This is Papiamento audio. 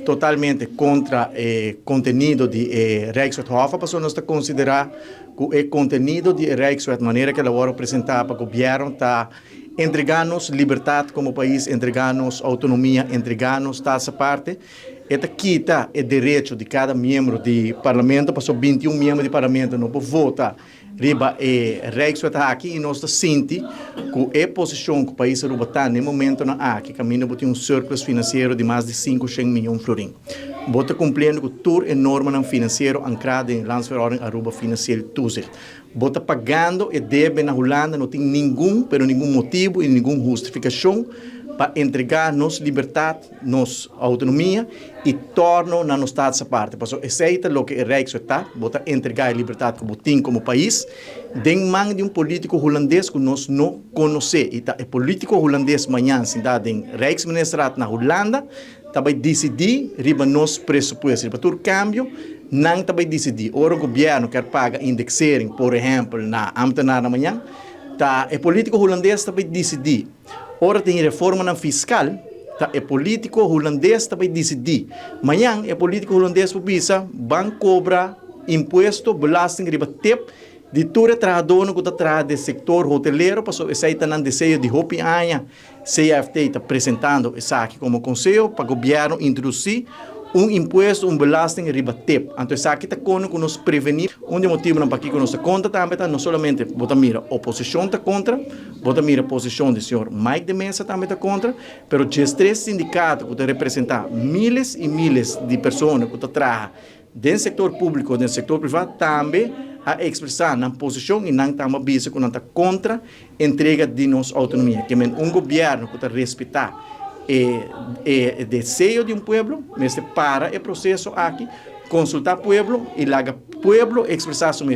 Totalmente contra e contenido di e Rijkswet HOFA, pasobra nos ta considera cu e contenido di e Rijkswet manera cu el a wordo presenta pa gobierno ta entrega nos libertad como pais, entrega nos autonomia, entrega nos tasa aparte. E ta kita e derecho di cada miembro di Parlamento, pasobra 21 miembro di Parlamento no por vota riba e Rijkswet aki y nos ta sinti cu e posicion cu pais Aruba ta na e momentonan aki, caminda bo tin un surplus financiero di mas di 500 miyon florin, bo ta cumpliendo cu tur e normanan financiero ancra den Landsverordening Aruba Financieel Toezicht, bo ta pagando e debe na Hulanda, no tin ningun, pero ningun motibo y ningun hustificacion pa entrega nos libertad, nos autonomia y torno na nos status aparte. Pasobra esey ta loke e Rijkswet ta, bo ta entrega e libertad cu bo tin como pais den man di un politico Hulandes cu nos no conoce. Y ta e politico Hulandes mañan sinta den Rijksministerraad na Hulanda ta bay dicidi riba nos presupuesto, riba tur cambio nan ta bay dicidi. Ora gobierno kier paga indexering, por ehempel, na ambtenaarnan mañan, ta e politico Hulandes ta bay dicidi. Ora tin reformanan fiscal, ta e politico Hulandes ta bay dicidi. Mañan e politico Hulandes por bisa, ban cobra impuesto, belasting riba tip di tur e trahadornan cu ta traha den sector hotelero, pasobra esey ta nan deseo di hopi aña. CFT ta presentando esaki como conseho pa gobierno introduci un impuesto, un belasting riba tip. Anto esaki ta kono ku nos prevení. Un di e motibunan pakiko nos ta kontra tambe ta no solamente bo ta mira oposishon ta kontra, bo ta mira posishon di señor Mike de Meza tambe ta kontra, pero 13 sindikato ku ta representá miles i miles di persona ku ta traha den sektor públiko, den sektor privá tambe a ekspresá nan posishon i nan tambe a bisa ku nan ta kontra entrega di nos autonomia. Ke men un gobièrnu ku ta respetá e e deseo di un pueblo mester para e proseso aki, konsultá pueblo i laga pueblo ekspresá su mes.